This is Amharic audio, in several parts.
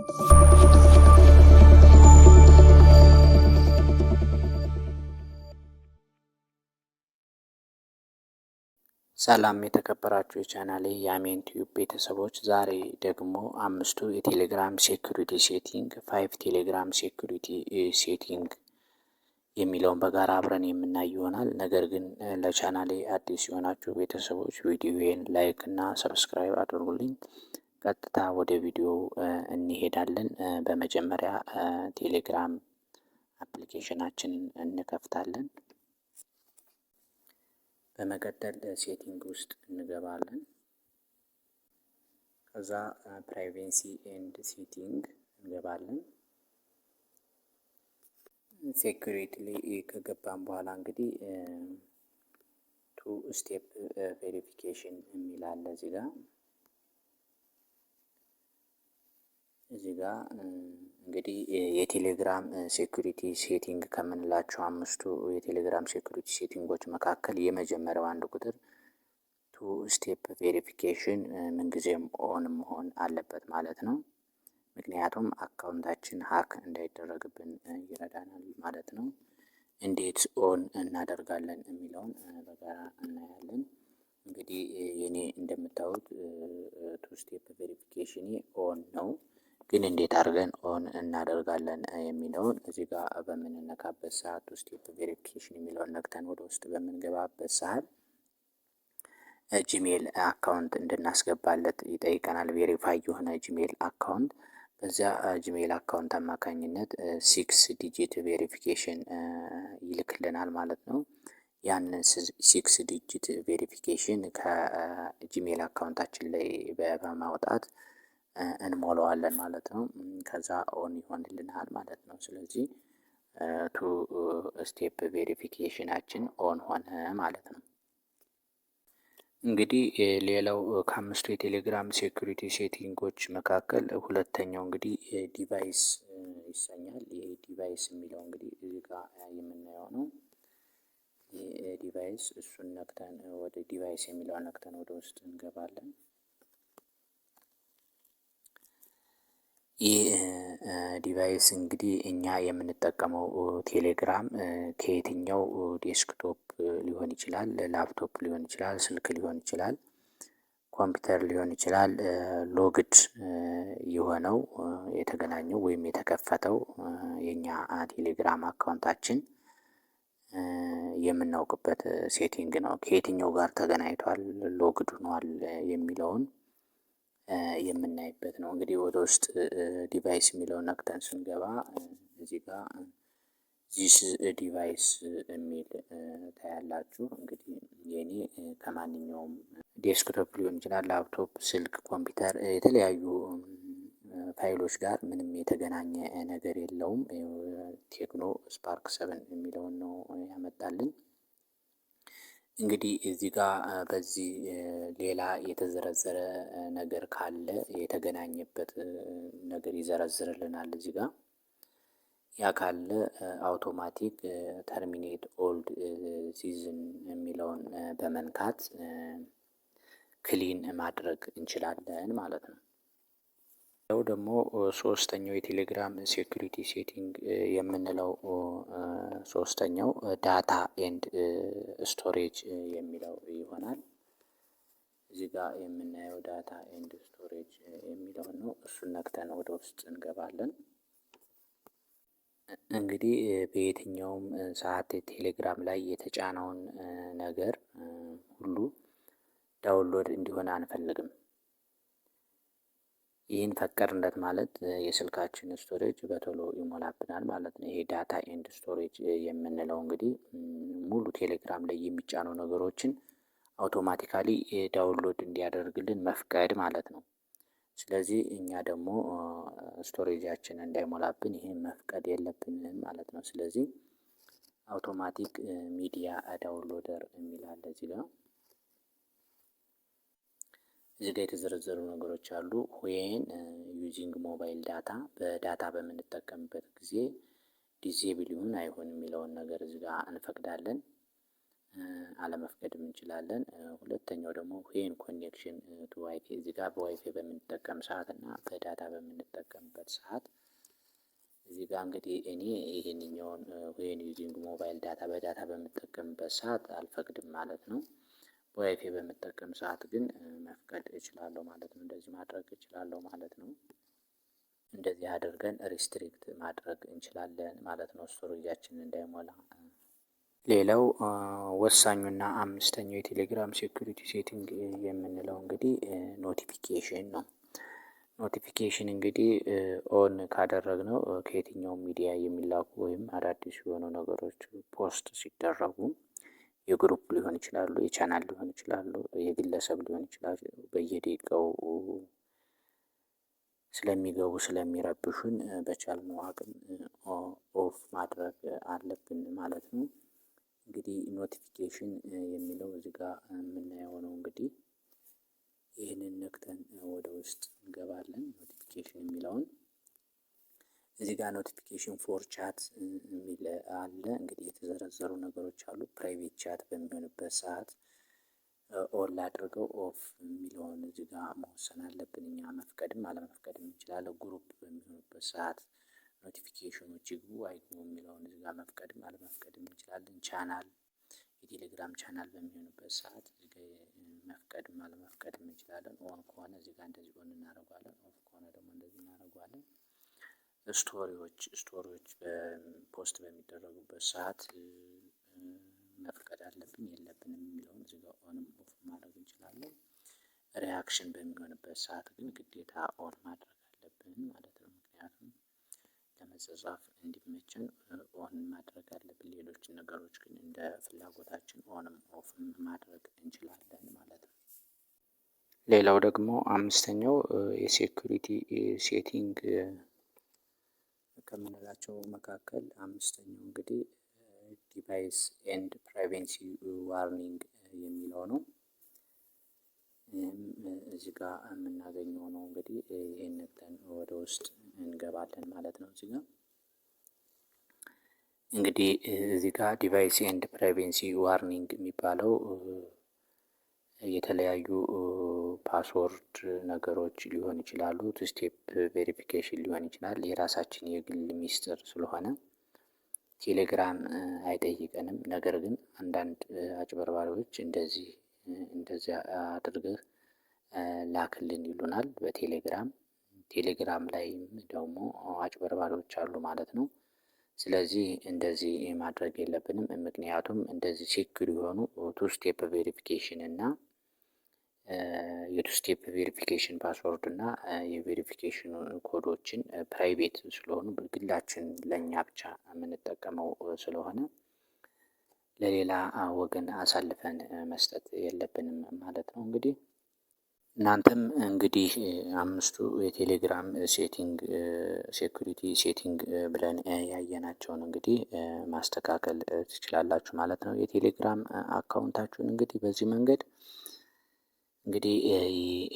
ሰላም የተከበራችሁ የቻናሌ የአሜን ቲዩብ ቤተሰቦች፣ ዛሬ ደግሞ አምስቱ የቴሌግራም security setting፣ five Telegram security setting የሚለውን በጋራ አብረን የምናይ ይሆናል። ነገር ግን ለቻናሌ አዲስ የሆናችሁ ቤተሰቦች ቪዲዮዬን like እና subscribe አድርጉልኝ። ቀጥታ ወደ ቪዲዮ እንሄዳለን። በመጀመሪያ ቴሌግራም application ኣችንን እንከፍታለን። በመቀጠል setting ውስጥ እንገባለን። ከዛ privacy and setting እንገባለን። Security ላይ ከገባን በኋላ እንግዲህ two step verification የሚል አለ እዚህ ጋር። እንግዲህ የቴሌግራም security setting ከምንላቸው አምስቱ የቴሌግራም security setting ኦች መካከል የመጀመሪያው አንድ ቁጥር two step verification ምንጊዜም on መሆን አለበት ማለት ነው። ምክንያቱም account ኣችን hack እንዳይደረግብን ይረዳናል ማለት ነው። እንዴት on እናደርጋለን የሚለውን በጋራ እናያለን። እንግዲህ የኔ እንደምታዩት two step verification on ነው። ግን እንዴት አድርገን on እናደርጋለን የሚለውን እዚህ ጋር በምንነካበት ሰዓት፣ two step verification የሚለውን ነክተን ወደ ውስጥ በምንገባበት ሰዓት Gmail account እንድናስገባለት ይጠይቀናል። Verify የሆነ Gmail account፣ በዚያ Gmail account አማካኝነት six digit verification ይልክልናል ማለት ነው። ያንን six digit verification ከ Gmail account ኣችን ላይ በማውጣት እንሞላዋለን ማለት ነው። ከዛ on ይሆንልናል ማለት ነው። ስለዚህ two step verification ኣችን on ሆነ ማለት ነው። እንግዲህ ሌላው ከአምስቱ የቴሌግራም security setting ኦች መካከል ሁለተኛው እንግዲህ device ይሰኛል። ይሄ device የሚለው እንግዲህ እዚህ ጋር የምናየው ነው። ይህ device፣ እሱን ነክተን ወደ device የሚለውን ነክተን ወደ ውስጥ እንገባለን። ይህ device እንግዲህ እኛ የምንጠቀመው ቴሌግራም ከየትኛው desktop ሊሆን ይችላል፣ ላፕቶፕ ሊሆን ይችላል፣ ስልክ ሊሆን ይችላል፣ ኮምፒውተር ሊሆን ይችላል፣ logged የሆነው፣ የተገናኘው ወይም የተከፈተው የኛ ቴሌግራም account ኣችን የምናውቅበት setting ነው። ከየትኛው ጋር ተገናኝቷል፣ logged ሆኗል የሚለውን የምናይበት ነው። እንግዲህ ወደ ውስጥ device የሚለውን ነክተን ስንገባ እዚህ ጋር this device የሚል ታያላችሁ። እንግዲህ የኔ ከማንኛውም desktop ሊሆን ይችላል፣ ላፕቶፕ፣ ስልክ፣ ኮምፒውተር፣ የተለያዩ ፋይሎች ጋር ምንም የተገናኘ ነገር የለውም። Tecno Spark 7 የሚለውን ነው ያመጣልን። እንግዲህ እዚህ ጋር በዚህ ሌላ የተዘረዘረ ነገር ካለ የተገናኘበት ነገር ይዘረዝርልናል እዚህ ጋር። ያ ካለ automatic terminate old session የሚለውን በመንካት clean ማድረግ እንችላለን ማለት ነው። ሌላው ደግሞ ሶስተኛው የቴሌግራም security setting የምንለው ሶስተኛው data and storage የሚለው ይሆናል። እዚህ ጋር የምናየው data and storage የሚለውን ነው። እሱን ነክተን ወደ ውስጥ እንገባለን። እንግዲህ በየትኛውም ሰዓት ቴሌግራም ላይ የተጫነውን ነገር ሁሉ download እንዲሆን አንፈልግም። ይህን ፈቀድንለት ማለት የስልካችን storage በቶሎ ይሞላብናል ማለት ነው። ይሄ data and storage የምንለው እንግዲህ ሙሉ ቴሌግራም ላይ የሚጫኑ ነገሮችን automatically download እንዲያደርግልን መፍቀድ ማለት ነው። ስለዚህ እኛ ደግሞ storage ኣችን እንዳይሞላብን ይሄን መፍቀድ የለብንም ማለት ነው። ስለዚህ automatic media downloader የሚል አለ እዚህ ጋር። እዚህ ጋር የተዘረዘሩ ነገሮች አሉ። When using mobile data፣ በ data በምንጠቀምበት ጊዜ disable ይሁን አይሁን የሚለውን ነገር እዚህ ጋር እንፈቅዳለን፣ አለመፍቀድም እንችላለን። ሁለተኛው ደግሞ when connection to WiFi፣ እዚህ ጋር በዋይፋይ በምንጠቀም ሰዓት እና በ data በምንጠቀምበት በምንጠቀምበት ሰዓት እዚህ ጋር እንግዲህ እኔ ይሄንኛውን when using mobile data፣ በ data በምጠቀምበት ሰዓት አልፈቅድም ማለት ነው። በዋይፋይ በምጠቀም ሰዓት ግን መፍቀድ እችላለሁ ማለት ነው። እንደዚህ ማድረግ እችላለሁ ማለት ነው። እንደዚህ አድርገን restrict ማድረግ እንችላለን ማለት ነው፣ storage ኣችን እንዳይሞላ። ሌላው ወሳኙና አምስተኛው የቴሌግራም security setting የምንለው እንግዲህ notification ነው። Notification እንግዲህ on ካደረግነው ከየትኛውም ሚዲያ የሚላኩ ወይም አዳዲስ የሆኑ ነገሮች post ሲደረጉ የ group ሊሆን ይችላሉ፣ የቻናል ሊሆን ይችላሉ፣ የግለሰብ ሊሆን ይችላል፣ በየደቂቃው ስለሚገቡ ስለሚረብሹን በቻልነው አቅም off ማድረግ አለብን ማለት ነው። እንግዲህ notification የሚለው እዚህ ጋር የምናየው ነው። እንግዲህ ይህንን ነክተን ወደ ውስጥ እንገባለን። Notification የሚለውን እዚህ ጋር notification for chat የሚል አለ። እንግዲህ የተዘረዘሩ ነገሮች አሉ። Private chat በሚሆንበት ሰዓት on ላድርገው off የሚለውን እዚህ ጋር መወሰን አለብን። እኛ መፍቀድም አለመፍቀድም እንችላለን። Group በሚሆንበት ሰዓት notification ኖች ይግቡ አይግቡ የሚለውን እዚህ ጋር መፍቀድም አለመፍቀድም እንችላለን። ቻናል፣ የቴሌግራም ቻናል በሚሆንበት ሰዓት እዚህ ጋር መፍቀድም አለመፍቀድም እንችላለን። On ከሆነ እዚህ ጋር እንደዚህ on እናደርገዋለን። Off ከሆነ ደግሞ እንደዚህ እናደርገዋለን። Story ዎች post በሚደረጉበት ሰዓት መፍቀድ አለብን የለብንም የሚለውን እዚህ ጋር on ም off ማድረግ እንችላለን። Reaction በሚሆንበት ሰዓት ግን ግዴታ on ማድረግ አለብን ማለት ነው። ምክንያቱም ለመጻጻፍ እንዲመቸን on ማድረግ አለብን። ሌሎችን ነገሮች ግን እንደ ፍላጎታችን on ም off ም ማድረግ እንችላለን ማለት ነው። ሌላው ደግሞ አምስተኛው የ security setting ከምንላቸው መካከል አምስተኛው እንግዲህ device and privacy warning የሚለው ነው። ይህም እዚህ ጋር የምናገኘው ነው። እንግዲህ ይህን ነክተን ወደ ውስጥ እንገባለን ማለት ነው። እዚህ ጋር እንግዲህ እዚህ ጋር device and privacy warning የሚባለው የተለያዩ password ነገሮች ሊሆን ይችላሉ። Two step verification ሊሆን ይችላል። የራሳችን የግል ሚስጥር ስለሆነ ቴሌግራም አይጠይቀንም። ነገር ግን አንዳንድ አጭበርባሪዎች እንደዚህ እንደዚያ አድርገህ ላክልን ይሉናል በቴሌግራም። ቴሌግራም ላይም ደግሞ አጭበርባሪዎች አሉ ማለት ነው። ስለዚህ እንደዚህ ማድረግ የለብንም። ምክንያቱም እንደዚህ secure የሆኑ two step verification እና የ two step verification password እና የ verification code ኦችን private ስለሆኑ፣ በግላችን ለእኛ ብቻ የምንጠቀመው ስለሆነ ለሌላ ወገን አሳልፈን መስጠት የለብንም ማለት ነው። እንግዲህ እናንተም እንግዲህ አምስቱ የቴሌግራም setting security setting ብለን ያየናቸውን እንግዲህ ማስተካከል ትችላላችሁ ማለት ነው። የቴሌግራም account ኣችሁን እንግዲህ በዚህ መንገድ። እንግዲህ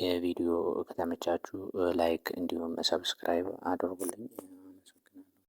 ይህ ቪዲዮ ከተመቻችሁ like እንዲሁም subscribe አድርጉልኝ።